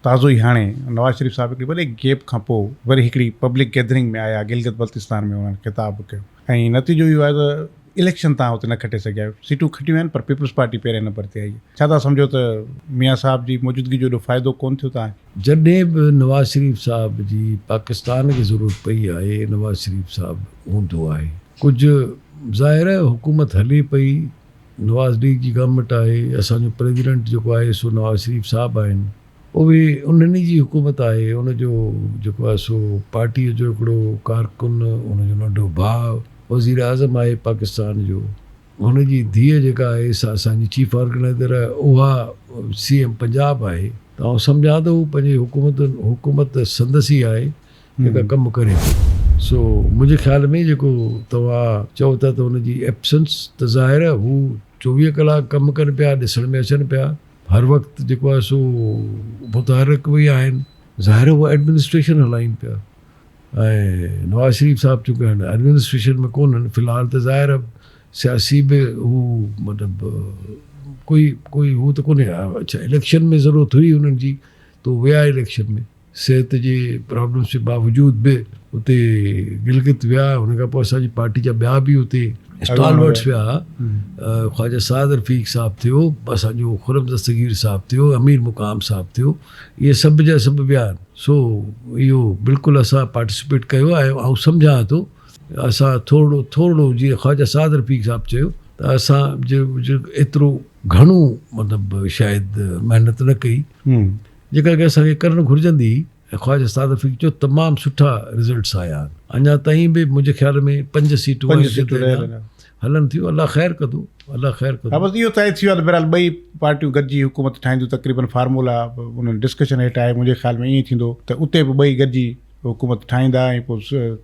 تازو ئي هاڻي نواز شريف صاحب هڪڙي وڏي گيپ کان پوء وري هڪڙي پبلڪ گيدرنگ ۾ آيا گلگت بلتستان ۾ انهن خطاب به ڪيو ۽ نتيجو اهو آيو ته اليڪشن تان اتي نه کٽي سگهيا آهيو سيٽون کٽيون آهن پر پيپلز پارٽي پهرين نمبر تي آئي آهي ڇا تان سمجهو ته ميان صاحب جي موجودگي جو ايڏو فائدو ڪون ٿيو تان جڏهن به نواز شريف صاحب جي پاڪستان کي ضرورت پئي آهي نواز شريف صاحب هوندو آهي ڪجهه ظاهر آهي حڪومت هلي پئي نواز ليگ جي گورنمينٽ آهي اسان جو پريزيڊنٽ جيڪو آهي سو نواز شريف صاحب آهن اهي انهن ئي جي حڪومت آهي ان جو جيڪو آهي سو پارٽي جو هڪڙو ڪارڪن ان جو ننڍو ڀاء وزيراعظم آهي پاڪستان جو. هن جي ڌيء جيڪا آهي سا اسان جي چيف آرگنائيزر آهي اها سي ايم پنجاب آهي ته آئون سمجهان ٿو هو پنهنجي حڪومت حڪومت سندس ئي آهي جيڪا ڪم ڪري ٿي سو منهنجي خيال ۾ جيڪو توهان چئو ٿا ته هن جي ايبسنس ته ظاهر آهي هو چوويهه ڪلاڪ ڪم ڪن پيا ڏسڻ ۾ اچن پيا هر وقت جيڪو آهي سو متحرڪ به آهن ظاهر آهي هو ايڊمنسٽريشن هلائين پيا. ۽ نواز شريف صاحب چونڪه هاڻي ايڊمنسٽريشن ۾ ڪونهن في الحال ته ظاهر آهي سياسي به هو مطلب ڪوئي ڪوئي هو ته ڪونهي اڇا اليڪشن ۾ ضرورت هئي انهن جي ته ويا اليڪشن ۾ صحت جي پرابلمس جي باوجود به اتي گلگت ويا ان کان پوء اسانجي پارٽي جا ٻيا به اتي اسٽالورٽس ويا خواجه سعد رفيق صاحب ٿيو اسانجو خرم دستگير صاحب ٿيو امير مقام صاحب ٿيو اهي سڀ جا سڀ ويا آهن سو اهو بلڪل اسان پارٽيسپيٽ ڪيو آهي آئون سمجهان ٿو اسان ٿورڙو ٿورڙو جيئن خواجه سعد رفيق صاحب چيو ته اسان جو ايترو گهڻو مطلب شايد محنت نه ڪئي جيڪا ڪي اسان کي ڪرڻ گهرجندي هئي ۽ خواجه سعد رفيق جو تمام سٺا رزلٽس آيا آهن اڃا تائين به منهنجي خيال ۾ پنج سيٽون پنج سيٽون رهيل آهن هلن ٿيون الله خير ڪندو الله خير ڪندو. ها بس اهو طئي ٿي ويو آهي ته بهرحال ٻئي پارٽيون گڏجي حڪومت ٺاهينديون تقريبن فارمولا انهن ڊسڪشن هيٺ آهي منهنجي خيال ۾ ائين ٿيندو ته اتي به ٻئي گڏجي حڪومت ٺاهيندا ۽ پوء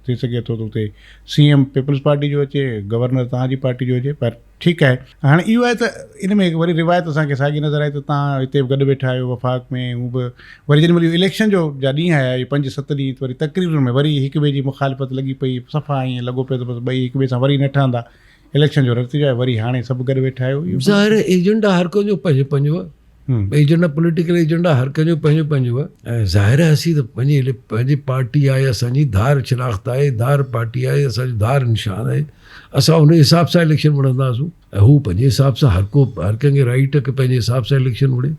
ٿي سگهي ٿو ته اتي سي ايم پيپلز پارٽي جو اچي گورنر توهان جي پارٽي جو اچي پر ٺيڪ آهي هاڻي اهو آهي ته ان ۾ وري روايت اسان کي ساڳي نظر آئي ته توهان هتي به گڏ ويٺا آهيو وفاق ۾ هو به وري جيڏي مهل اهو اليڪشن جو جا ڏينهن آيا اهي پنج ست ڏينهن ته وري تقريرن ۾ وري هڪ ٻئي جي مخالفت لڳي پئي صفا ائين لڳو پيو ته بس ٻئي هڪ ٻئي سان وري نه ٺهندا اليڪشن جو نتيجو آهي وري هاڻي سڀ گڏ ويٺا آهيو اهو ظاهر آهي ايجنڊا هر ڪنهن جو پنهنجو پنهنجو آهي ايجنڊا پوليٽيڪل ايجنڊا هر ڪنهن جو پنهنجو پنهنجو آهي ۽ ظاهر آهي اسين ته پنهنجي پنهنجي پارٽي آهي اسان جي ڌار شناخت آهي ڌار پارٽي آهي اسان جو ڌار نشان آهي اسان ان حساب سان اليڪشن وڙهنداسون ۽ هو پنهنجي حساب سان هر ڪو هر ڪنهن کي رائيٽ آهي ڪي پنهنجي حساب سان اليڪشن وڙهي.